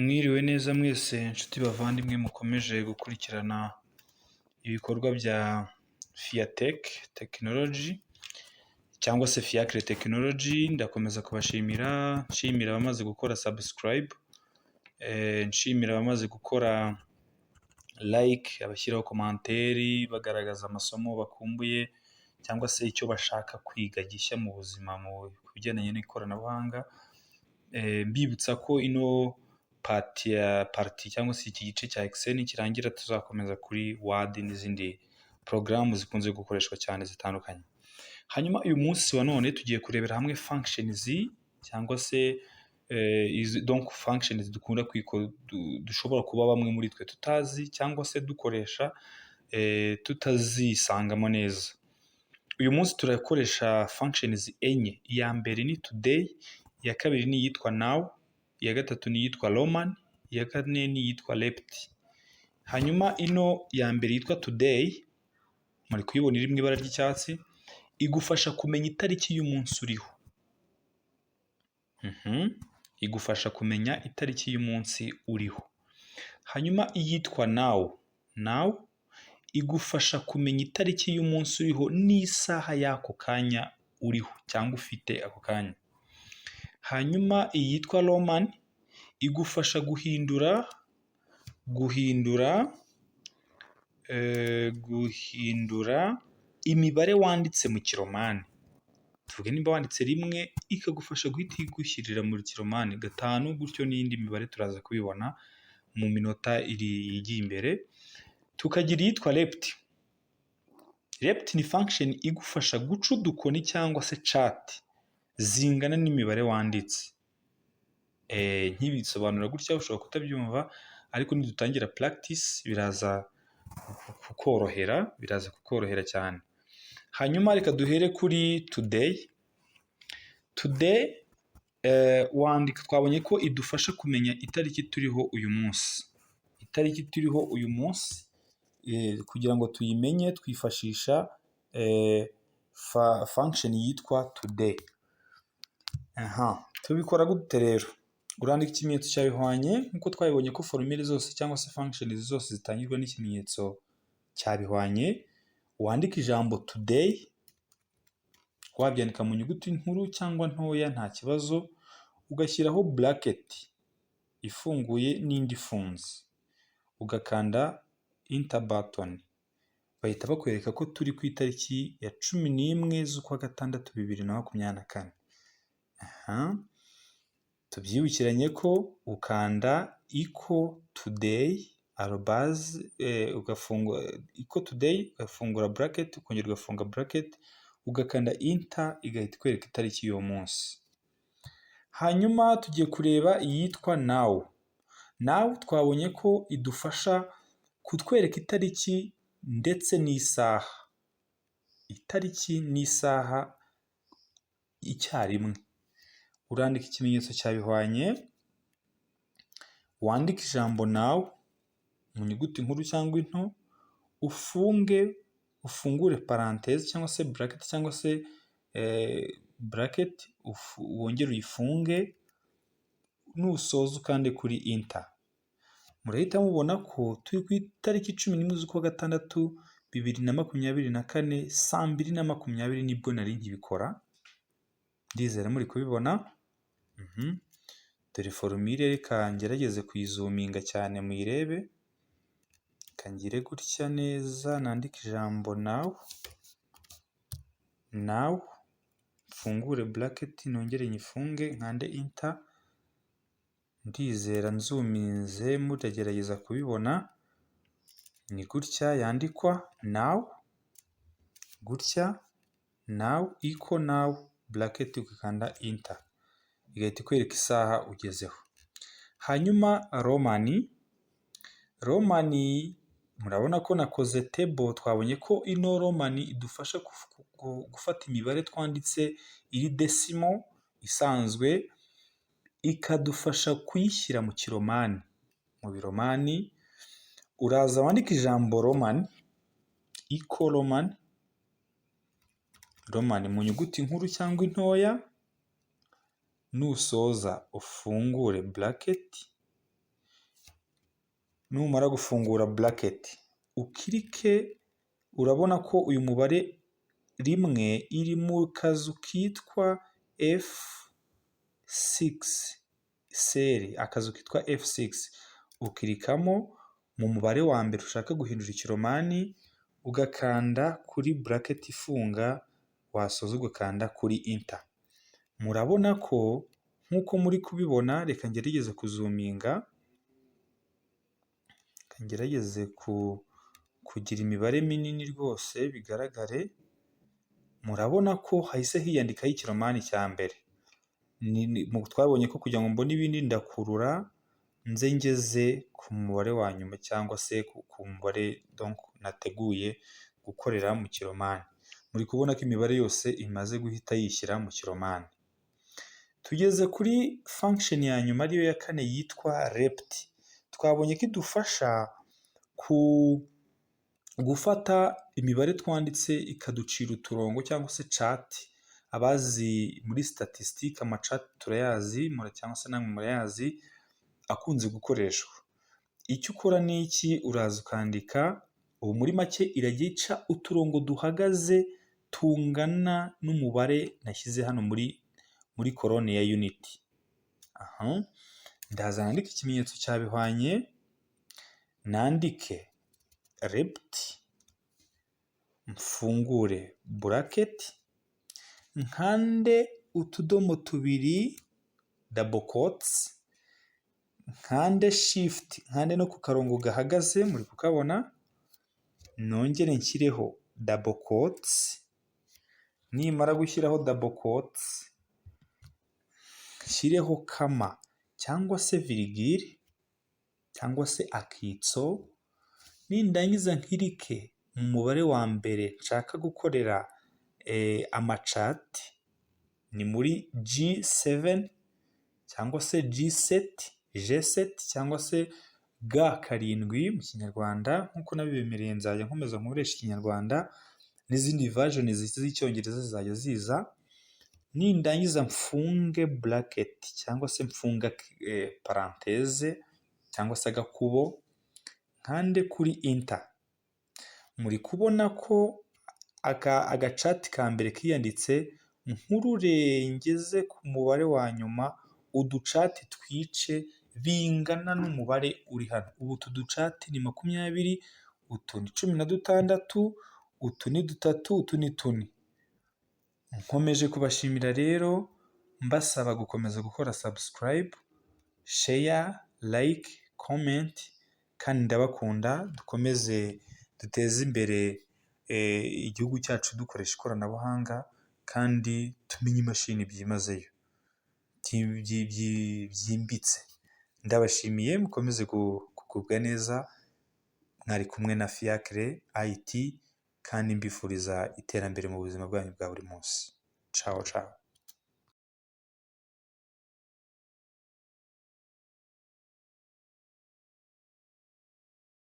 Mwiriwe neza mwese nshuti bavandimwe mukomeje gukurikirana ibikorwa bya Fiatech Technology cyangwa se Fiacre Technology. Ndakomeza kubashimira, nshimira abamaze gukora subscribe, nshimira abamaze gukora like, abashyiraho commentaire bagaragaza amasomo bakumbuye cyangwa se icyo bashaka kwiga gishya mu buzima mu bigendanye n'ikoranabuhanga. Mbibutsa ko ino part ya partie cyangwa se iki gice cya Excel nikirangira tuzakomeza kuri Word n'izindi porogaramu zikunze gukoreshwa cyane zitandukanye. Hanyuma uyu munsi wa none tugiye kurebera hamwe functions cyangwa se donc functions dukunda dushobora kuba bamwe muri twe tutazi cyangwa se dukoresha tutazisangamo neza. Uyu munsi turakoresha functions enye. Iya mbere ni today, iya kabiri ni iyitwa now, iya gatatu ni iyitwa roman, iya kane ni iyitwa lept. Hanyuma ino ya mbere yitwa today, muri kuyibona iri mu ibara ry'icyatsi, igufasha kumenya itariki y'umunsi uriho. Igufasha kumenya itariki y'umunsi uriho. Hanyuma iyitwa now, now igufasha kumenya itariki y'umunsi uriho n'isaha y'ako kanya uriho cyangwa ufite ako kanya. Hanyuma iyitwa roman igufasha guhindura imibare wanditse mu kiromani. Tuvuge nimba wanditse rimwe, ikagufasha guhita igushyirira mu kiromani gatanu gutyo, n'iyindi mibare turaza kubibona mu minota iri igiye imbere. Tukagira iyitwa lept. Lept ni function igufasha guca udukoni cyangwa se chart zingana n'imibare wanditse. Nkibisobanura gutya ushobora kutabyumva, ariko nidutangira practice biraza kukorohera, biraza kukorohera cyane. Hanyuma reka duhere kuri today. Today wandika, twabonye ko idufasha kumenya itariki turiho uyu munsi. Itariki turiho uyu munsi, kugira ngo tuyimenye twifashisha function yitwa today. Aha tubikora gute rero? Urandika ikimenyetso cya bihwanye, nk'uko twabibonye ko formule zose cyangwa se function zose zitangirwa n'ikimenyetso cya bihwanye. Wandike ijambo today, wabyandika mu nyuguti nkuru cyangwa ntoya nta kibazo, ugashyiraho bracket ifunguye n'indi ifunze, ugakanda enter button, bahita bakwereka ko turi ku itariki ya 11 z'ukwa gatandatu 2024. Aha tubyibukiranye ko ukanda equal today arobase, ugafungura equal today, ugafungura bracket, ukongera ugafunga bracket, ugakanda enter, igahita ikwereka itariki y'uwo munsi. Hanyuma tugiye kureba iyitwa now. Now twabonye ko idufasha kutwereka itariki ndetse n'isaha, itariki n'isaha icyarimwe. Urandika ikimenyetso cya bihwanye, wandike ijambo now mu nyuguti nkuru cyangwa into, ufunge, ufungure parenthèse cyangwa se bracket cyangwa se bracket, wongere uyifunge, nusoza ukande kuri enter. Murahita mubona ko turi ku itariki 11 z'ukwa gatandatu 2024, saa 2:20 nibwo nari nkibikora, ndizera muri kubibona. Dore formule, reka ngerageze kuyizoominga cyane muyirebe. Reka ngire gutya neza, nandike ijambo now, now, mfungure bracket, nongere nyifunge, nkande enter. Ndizera nzoominze muragerageza kubibona, ni gutya yandikwa now, gutya now equal now bracket, ugakanda enter, igahita ikwereka isaha ugezeho. Hanyuma roman, roman murabona ko nakoze table. Twabonye ko ino roman idufasha gufata imibare twanditse iri decimal isanzwe, ikadufasha kuyishyira mu kiromani, mu biromani. Uraza wandike ijambo roman, equal roman, roman mu nyuguti nkuru cyangwa intoya, nusoza ufungure bracket. Numara gufungura bracket, uclicke. Urabona ko uyu mubare 1 iri mu kazu kitwa F6 cell, akazu kitwa F6. Uclickamo mu mubare wa mbere ushaka guhindura ikiromani, ugakanda kuri bracket ifunga, wasoza ugakanda kuri Enter. Murabona ko nk'uko muri kubibona, reka ngerageze kuzoominga, reka ngerageze kugira imibare minini rwose bigaragare. Murabona ko hahise hiyandikaho ikiromani cya mbere. Twabonye ko kugira ngo mbone ibindi ndakurura nze ngeze ku mubare wa nyuma cyangwa se ku mubare nateguye gukorera mu kiromani. Muri kubona ko imibare yose imaze guhita yishyira mu kiromani. Tugeze kuri function ya nyuma, ariyo ya kane, yitwa REPT. Twabonye ko idufasha ku gufata imibare twanditse ikaducira uturongo cyangwa se chart. Abazi muri statistique, amachart turayazi cyangwa se namwe murayazi, akunze gukoreshwa. Icyo ukora ni iki? Uraza ukandika, ubu muri make irajya ica uturongo duhagaze tungana n'umubare nashyize hano muri colonne ya unit. Aha ndaza nandike ikimenyetso cya bihwanye, nandike REPT, mfungure bracket, nkande utudomo tubiri, double quotes, nkande Shift, nkande no ku karongo gahagaze, muri kukabona, nongere nshyireho double quotes. Nimara gushyiraho double quotes, nshyireho comma cyangwa se virgule cyangwa se akitso. Nindangiza nclicke mu mubare wa mbere nshaka gukorera amachart, ni muri G7 cyangwa se G7, G7 cyangwa se G7 mu Kinyarwanda. Nk'uko nabibemereye, nzajya nkomeza nkoresha Ikinyarwanda, n'izindi version z'Icyongereza zizajya ziza. Nindangiza mfunge bracket cyangwa se mfunga parenthèse cyangwa se agakubo, nkande kuri Enter. Muri kubona ko agachart ka mbere kiyanditse. Nkurure ngeze ku mubare wa nyuma, uduchart twice bingana n'umubare uri hano. Ubu utu duchart ni 20, utu ni 16, utu ni dutatu, utu ni tune. Nkomeje kubashimira rero, mbasaba gukomeza gukora subscribe, share, like, comment, kandi ndabakunda. Dukomeze duteze imbere igihugu cyacu dukoresha ikoranabuhanga, kandi tumenye imashini byimazeyo byimbitse. Ndabashimiye, mukomeze kugubwa neza. Mwari kumwe na Fiacre IT, kandi mbifuriza iterambere mu buzima bwanyu bwa buri munsi. Ciao ciao.